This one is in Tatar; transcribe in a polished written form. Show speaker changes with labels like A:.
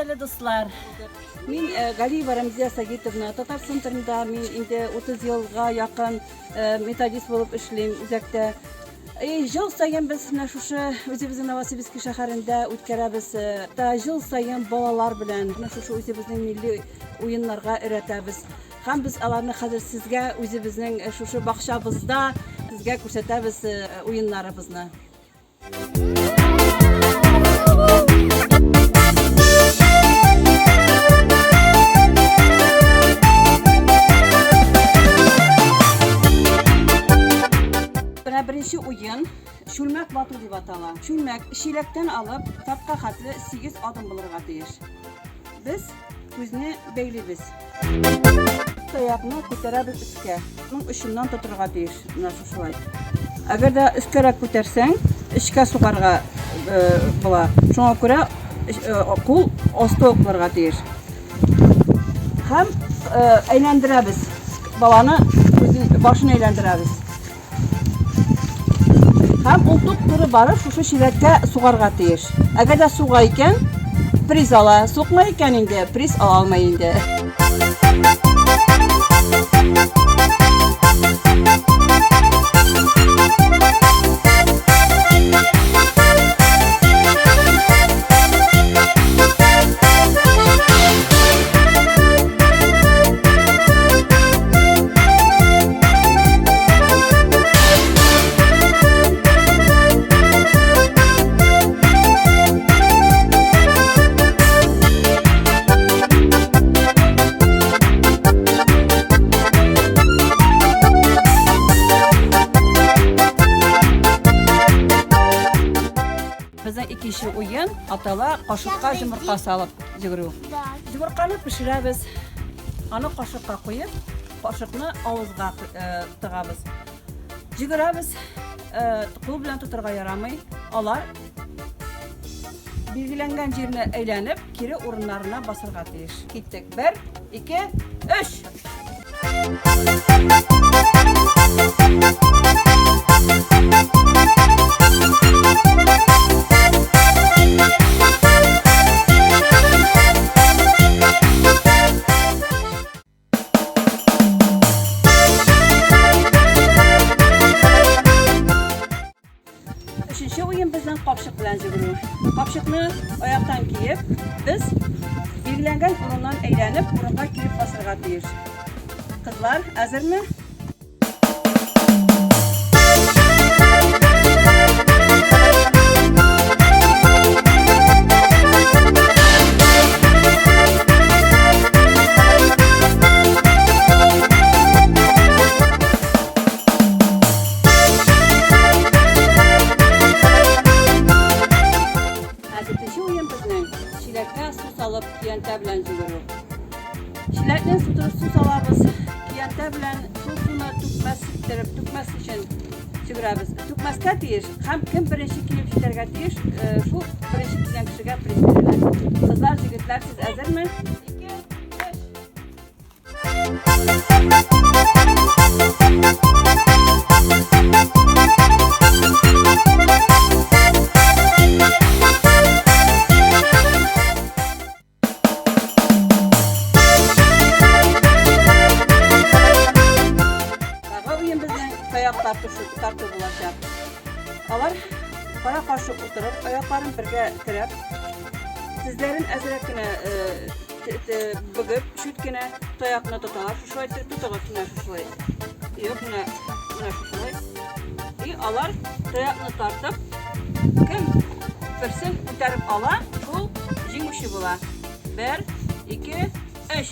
A: әле, дуслар.
B: Мин э, Галиева Рәмзия Сагитовна, Татар центрында мин инде 30 елга якын э, методист булып эшлим үзәктә. И ел саен без менә шушы үзебезнең Новосибирск шәһәрендә үткәрәбез. Э, та ел саен балалар белән менә шушы үзебезнең милли уеннарга өйрәтәбез. Һәм без аларны хәзер сезгә үзебезнең шушы бакчабызда сезгә күрсәтәбез уеннарыбызны. Менә беренче уен чүлмәк вату дип атала. Чүлмәк чиләктән алып тапка хәтле 8 адым булырга тиеш. Без күзне бәйлибез. Таякны күтәрәбез өскә. Моның очыннан тотырга тиеш. Менә шушылай. Әгәр дә өскәрәк күтәрсәң, эчкә сугарга э, була. Шуңа күрә э, кул асты ук булырга тиеш. Һәм э, әйләндерәбез. Баланы үзен башын әйләндерәбез. Һәм ул туп-туры барып шушы чиләккә сугарга тиеш. Әгәр дә суга икән, приз ала. Сукмый икән инде, приз ала алмый инде. Безнең икенче уен атала кашыкка йомырка салып йөгерү. Йомырканы пешерәбез. Аны кашыкка куеп, кашыкны авызга э, тыгабыз. Җигерәбез, э, кул белән тотырга ярамый. Алар билгеләнгән җирне әйләнеп, кире урыннарына басырга тиеш. Киттек. Бер, ике, өч! Өченче уен безнең капчык белән йөгерү. Капчыкны аяктан киеп, без билгеләнгән урыннан әйләнеп, урынга килеп басырга тиеш. Кызлар, әзерме? Ә дүртенче уен безнең чиләккә су салып көянтә белән йөгерү. Чиләкне тутырып су салабыз. Көянтә белән шул суны түкмәс иттереп, түкмәс өчен йөгерәбез. Түкмәскә тиеш һәм кем беренче килеп җитәргә тиеш, э, шул беренче килгән кешегә приз бирелә. Кызлар, җегетләр, сез әзерме? Ике, өч. Тагы уен безнең таяк тартышу тарту булачак. Алар кара каршы утырып, аякларын бергә терәп, тезләрен әзрәк кенә э, бөгеп, чүт кенә таякны тоталар. Шушылай тотыгыз, менә шушылай. Юк, менә менә шушылай. И алар таякны тартып, кем берсен күтәреп ала, шул җиңүче була. Бер, ике, өч.